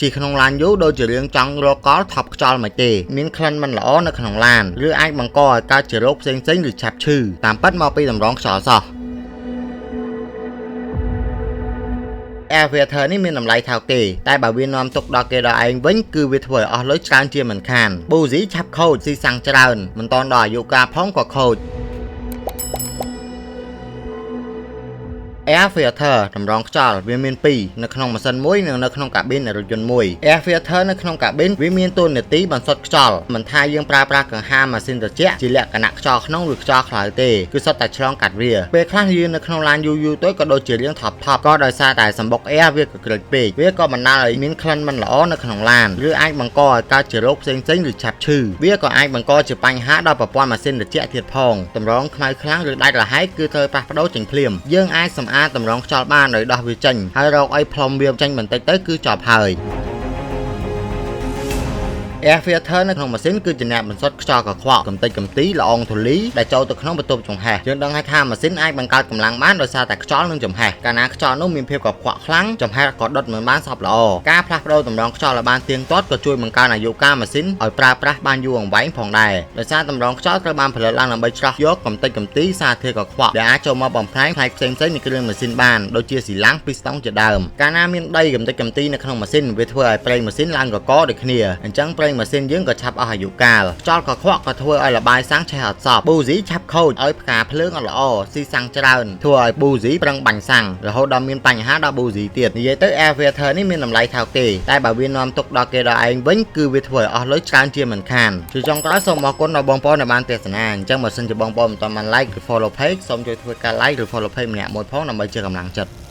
ជិះក្នុងឡានយូរដូចជារឿងចង់រកកលថប់ខ្យល់មិនទេមានក្លិនមិនល្អនៅក្នុងឡានឬអាចបង្កឲ្យកើតជារោគផ្សេងៗឬឆាប់ឈឺតាមពិតមកពីតម្រងខ្យល់សោះ Air filter នេះមានតម្លៃថោកទេតែបើវានាំទុកដល់គេដល់ឯងវិញគឺវាធ្វើឲ្យអស់លុយច្រើនជាមិនខានប៊ូស៊ីឆាប់ខូចស៊ីសាំងច្រើនមិនតាន់ដល់អាយុកាលផងក៏ខូច Air filter តម្រងខ្យល់វាមាន2នៅក្នុងម៉ាស៊ីនមួយនិងនៅក្នុងកាប៊ីននៃរថយន្តមួយ Air filter នៅក្នុងកាប៊ីនវាមានតួនាទីបន្សុទ្ធខ្យល់មិនថាយើងប្រើប្រាស់កង្ហារម៉ាស៊ីនត្រជាក់ជាលក្ខណៈខ្យល់ក្នុងឬខ្យល់ក្រៅទេគឺសុទ្ធតែឆ្លងកាត់វាពេលខ្លះយើងនៅក្នុងឡានយូរយូរទៅក៏ដូចជារៀងថប់ថប់ក៏ដោយសារតែសម្បុក air វាក៏ក្រិចពេកវាក៏បណ្ដាលឲ្យមានក្លិនមិនល្អនៅក្នុងឡានឬអាចបង្កឲ្យកើតជារោគផ្សេងៗឬឆាប់ឈឺវាក៏អាចបង្កជាបញ្ហាដល់ប្រព័ន្ធម៉ាស៊ីនត្រជាក់ទៀតផងតម្រងខ្មៅខ្លាំងឬដាច់រហែកគឺត្រូវផ្លាស់ប្ដូរចេញភ្លាមយើងអាចសម្អាតតម្រងខ្យល់បានដោយដោះវាចេញហើយរកអីផ្លុំវាចេញបន្តិចទៅគឺចប់ហើយ Air filter នៅក្នុងម៉ាស៊ីនគឺជាអ្នកបន្សុទ្ធខ្យល់កខ្វក់កំទេចកំទីល្អងធូលីដែលចូលទៅក្នុងបន្ទប់ចំហេះយើងដឹងហើយថាម៉ាស៊ីនអាចបង្កើតកម្លាំងបានដោយសារតែខ្យល់និងចំហេះកាលណាខ្យល់នោះមានភាពកខ្វក់ខ្លាំងចំហេះក៏ដុតមិនបានសព្វល្អការផ្លាស់ប្ដូរតម្រងខ្យល់ឲ្យបានទៀងទាត់ក៏ជួយបង្កើនអាយុកាលម៉ាស៊ីនឲ្យប្រើប្រាស់បានយូរអង្វែងផងដែរដោយសារតម្រងខ្យល់ត្រូវបានផលិតឡើងដើម្បីច្រោះយកកំទេចកំទីសារធាតុកខ្វក់ដែលអាចចូលមកបំផ្លាញផ្នែកផ្សេងៗនៃគ្រឿងម៉ាស៊ីនបានដូចជាស៊ីឡាំងពីស្តុងជាដើមកាលណាមានដីកំទេចកំទីនៅក្នុងម៉ាស៊ីនវាធ្វើឲ្យប្រេងម៉ាស៊ីនឡើងកកដូចគ្នាអញ្ចឹងប្រេងម៉ាស៊ីនយើងក៏ឆាប់អស់អាយុកាលខ្យល់កខ្វក់ក៏ធ្វើឲ្យលបាយសាំងឆេះអត់សពប៊ូស៊ីឆាប់ខូចឲ្យផ្កាភ្លើងអត់ល្អស៊ីសាំងច្រើនធ្វើឲ្យប៊ូស៊ីប្រឹងបាញ់សាំងរហូតដល់មានបញ្ហាដល់ប៊ូស៊ីទៀតនិយាយទៅ Air filter នេះមានតម្លៃថោកទេតែបើវានាំទុកដល់គេដល់ឯងវិញគឺវាធ្វើឲ្យអស់លុយច្រើនជាមិនខានជាចុងក្រោយសូមអរគុណដល់បងប្អូនដែលបានទស្សនាអញ្ចឹងបើសិនជាបងប្អូនមិនទាន់បាន like ឬ follow page សូមជួយធ្វើការ like ឬ follow page ម្នាក់មួយផងដើម្បីជាកម្លាំងចិត្ត។